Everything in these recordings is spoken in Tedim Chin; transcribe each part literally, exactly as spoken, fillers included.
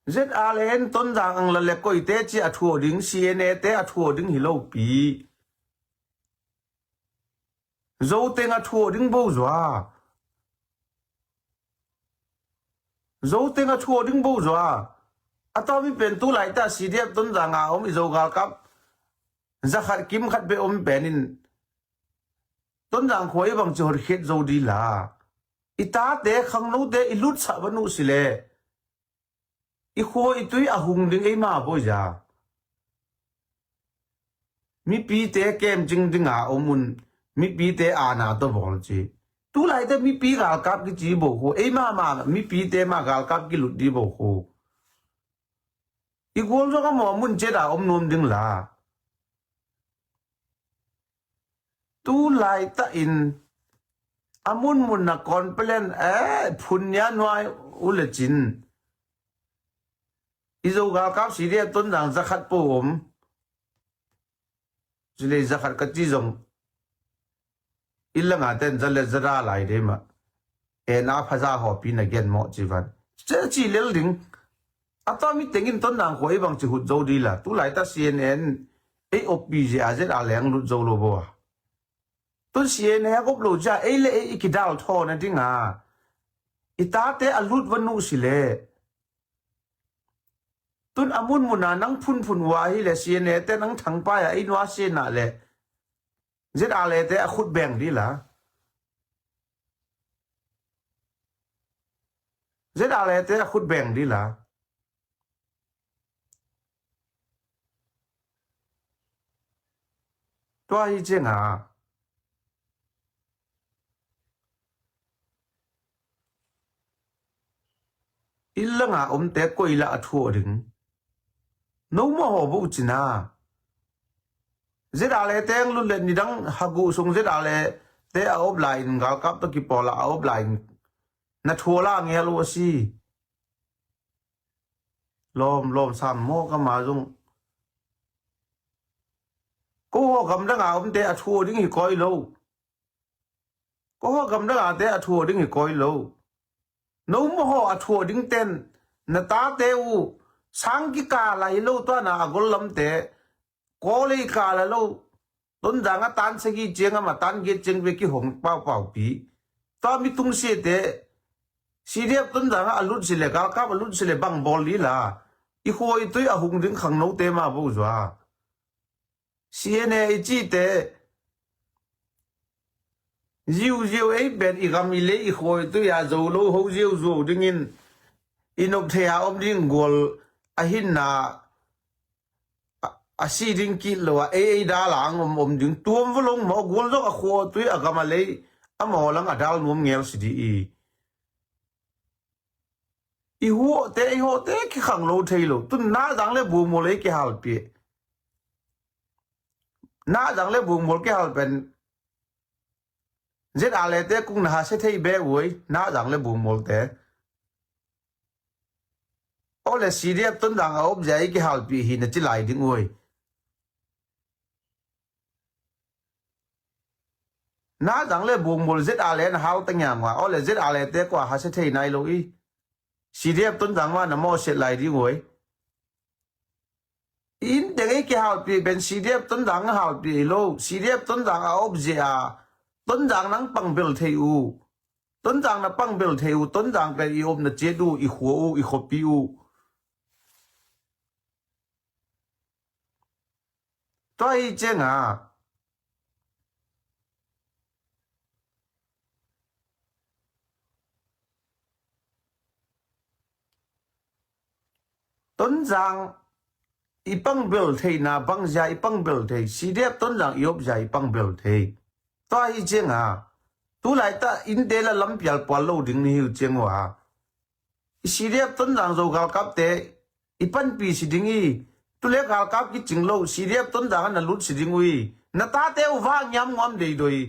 Z R A N Tonzang ang la le koite ci a thuah ding, C N A te a thuah ding hi lo pi. Zoteng a thuah ding bo zua. Zoteng a thuah ding bo zua. A tawmi pen tu laitah C D F Tonzang a om i Zo galkap zakhat kimkhat beh om pen in Tonzang khua i bangci hotkhiat zo dila. I tate khangnote i lutsah va nuh si le i khua i tui a hung ding eima boi za. Mipite kemcing dinga om un, mipite ana tawh bawl ci. Tu laite mipi galkap kici bo khu, eima ma mipite ma galkap kilut di bo khu. I gual zong a maw mun ceta om nuam ding la. Tu laitah in a munmun na kawn pelen eh phun nia nuai uh le cin. I Zo galkap C D F Tonzang zakhat po om. Cilei zakhat ka ci zong i langa ten za le za ra lai de mah. En a phaza hawpi na gen mawh ci van. Ci lel ding. A tawmi tengin Tonzang khua i bangci hut zo dila. Tu laitah C N A in ei oppi zia Z R A N lut zo lo bo a. Tun C N A a gop lo zia ei le ei i kidal thaw na dinga i tate a lut va nuh si le. Tun a munmuna nang phunphun uh ahi le C N A te nang thangpai a ei nuasia na le Z R A N te a khut beng dila. Z R A N te a khut beng dila. Tua hi cianga i langa omte koi la a thuah ding. No maw haw buh cina Z R A N te ang lut le nidang haguh sung Z R A N te a op lai in galkap tawh kipawl a a op lai in na thuah la ngel uh a si. Lawm lawm sam maw ka ma zung. Ko haw gamdanga omte a thuah ding hi koi lo. Ko haw gamdanga te a thuah ding hi koi lo. No maw haw a thuah ding ten na tate uh sang kikala hi lo tuana a gol lamte. Kawlei kala lo. Tonzang a tan sagi ciang ama tan giat ciang ve kihong paupaupi. Tua mi tungsiate C D F Tonzang a lut sile galkap a lut sile bang bawl dila. I khua i tui a hung ding khangnote ma bo zua. C N A i cite ziuziau ei pen i gam i lei i khua i tui a zo lo ho ziauzuau dingin i nop thei a om ding gual a hinna a si ding kit lo a ei ei dal a ang om om ding tuam va long maw gual zong a khua tui a gam a lei a maw lang a dal nuam ngel si di i. I huawhte i hawhte kikhang lo thei lo tun nazang le bungmawl ei kihalpih. Nazang le bungmawl kihal pen Z R A N te kung na hase thei be uai nazang le bungmawlte. Aw le C D F Tonzang a op zia i kihalpih hi na ci lai ding uai. Nazang le bungmawl Z R A N hal ta ngiam nga aw le Z R A N te kua hase thei nai lo i. C D F Tonzang ma na mawsiat lai ding uai. Inn teng ei kihalpih pen C D F Tonzang a halpih ei lo. C D F Tonzang a op zia a Tonzang nang pangbel thei uh. Tonzang na pangbel thei uh Tonzang pen i op na ciat uh i khua uh i khuapi uh. Tua hi cianga Tonzang i pangbel theina bangzia i pangbel thei C D F Tonzang i op zia i pangbel thei. Tua hi cianga tu laitah innte la lampial pual lo ding ni hiu ciang uh a i C D F Tonzang Zo galkapte i panpi si ding i. Tule galkap kicing lo C D F Tonzang a na lut si ding uh i. Na tate uh vah ngiam nguam deidoi.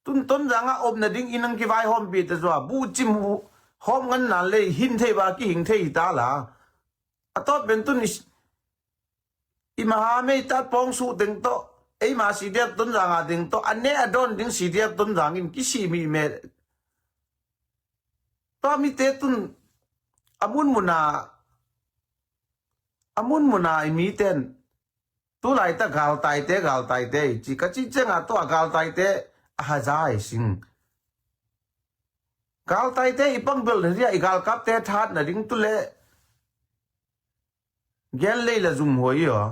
Tun Tonzang a op nading in ang kivaihawmpih ta zua buhcim hawm ngan nan lei hin thei ba kihing thei hi ta la. A tawt pen tun i maha mei tat pawng suh teng tawh eima C D F Tonzang a ding tawh a ne a dawn ding C D F Tonzang in kisih mihmeh. Tua mite tun a munmuna, a munmuna i miten tulaita galtaite, galtaite i ci ka cih cianga tua galtaite a haza i sing. Galtaite i pangbel na dia i galkapte thatna ding tule gen lei la zum huai i aw.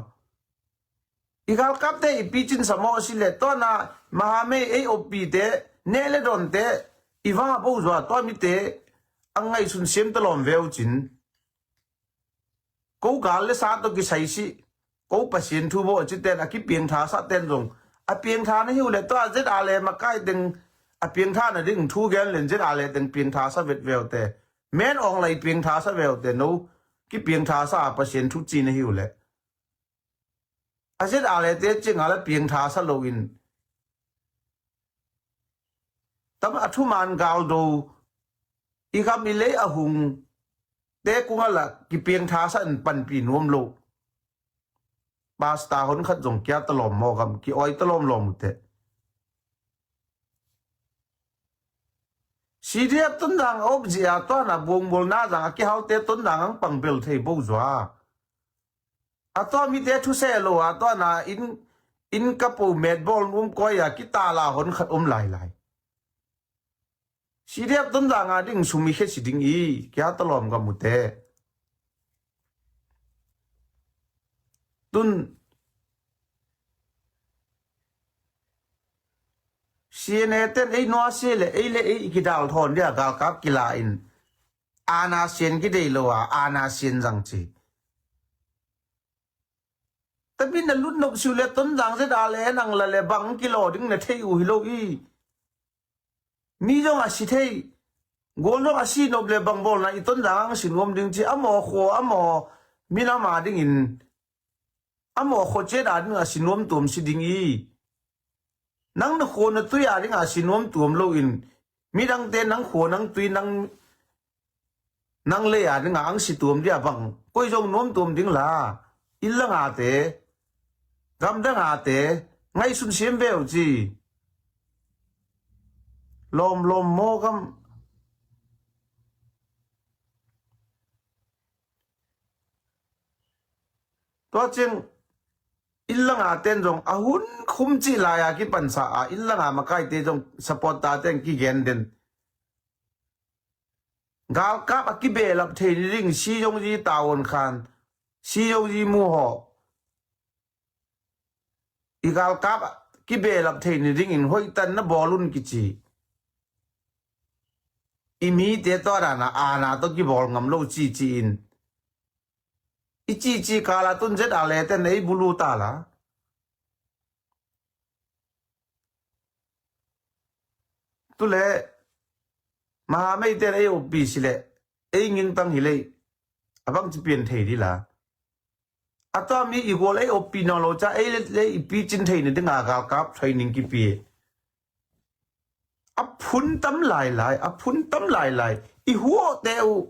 I galkapte i picin sa mawh si le tuana mahamei ei oppite neh le dawnte i vang a bo zua tua mite a ngaihsun siam talawm veu cin. Ko gal le sa tawh kisai sih, ko Pasian thu bawh a citen a kipiangtha sah ten zong a piangtha na hi uh le tua zet a le makai teng a piangtha na ding thu gen len zet a le teng piangtha sa vet veute. Men awng lai piangtha sa veute no kipiangtha sa a Pasian thu ci na hi uh le. A zet a le te cianga la piangtha sa loin tam a thuman galdo i gam i lei a hung te kunga la kipiangtha sa in panpi nuam lo. Pasta hon khat zong kia talawm maw gam ki oi talawm lawm ute. C D F Tonzang a op zia tuana buangbawlna zang a kihaute Tonzang ang pangbel thei bo zua. A tua mite thuseh lo a tuana in, in ka po metbawl nuam koi a kitala hon khat om lailai. C D F Tonzang a ding sum i khesi ding i kia talawm gam ute. Tun C N A ten ei nuasia le ei le ei i kidal thawn dia galkap kila in ana sian kidei lo a ana sian zang ci. Tapi na lut nop siu le Tonzang zet a le nang la le bang kilaw ding na thei uh hi lo i. Mi zong a si thei. Gual zong a si nop le bang bawlna i Tonzang ang si nuam ding ci a maw khua a maw minam a dingin a maw khua ciat a ding a si nuam tuam si ding i. Nang na khua na tui a ding a si nuam tuam loin midangte nang khua nang tui nang nang lei a ding a ang si tuam dia bang koi zong nuam tuam ding la. Illa ngate gamdang ngate ngaihsun siam veu ci. Lawmlawm maw gam. Tua ciang illa ngaten zong a hun khum cih lai a kipansa a illa nga makaite zong support taten kigen den. Galkap a kibehlap thei ni ding si zong zi tawon khan si zong zi muhawh. I galkap kibehlap thei ni dingin hoihtan na bawl un kici. I mite tawh dana ana tawh kibawl ngam lo cici in i cici kala tun zet a leten ei bulu tala. Tule maha meiten ei oppi sile ei ngintang hilei a bangci pian thei dila. A tua mi i gual ei oppi nawn lo ca ei le i picin thei na dinga galkap training kipi. A phun tam lailai a phun tam lailai i huawte uh.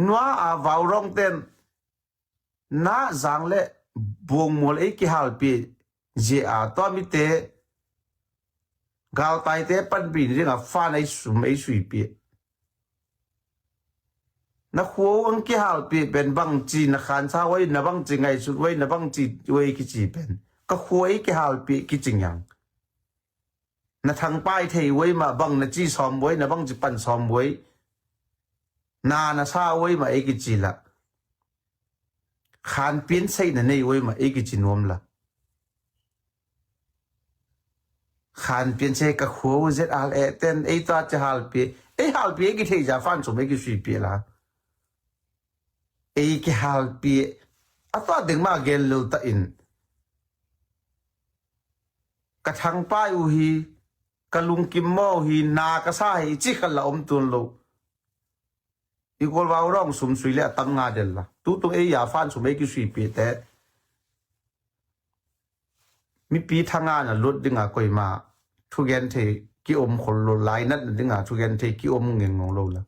Nua a vau rawngten na zang le buangmual ei kihalpi zia a tua mite galtaite panpi ni dinga fan ei sum ei suipi. Na khua uh ang kihalpi pen bangci na khansa uai na bangci ngaisut uai na bangci uai kici pen ka khua ei kihalpi kicing yang. Na thangpai thei uai mah bang na ci sawm uai na bangci pan sawm uai. Na na sa uai mah ei kici lah. Khanpian seih na nei uai mah ei kici nuam lah. Khanpian seih ka khua uh zet al eh ten ei tua ci halpi ei halpi ei kithei za fan sum ei kisuipi lah. Ei kihalpi a tua ding mah gen lil ta in ka thangpai uh hi ka lungkim maw uh hi na ka sa hi i ci khat la om tun lo. I golvau rawng sum sui le a tam nga del la tutung ei ya fan sum ei kisuipi te. Mipi thanga na lut dinga koima thugen thei ki om khol lo lainat na dinga thugen thei ki om ngeng ngong lo la.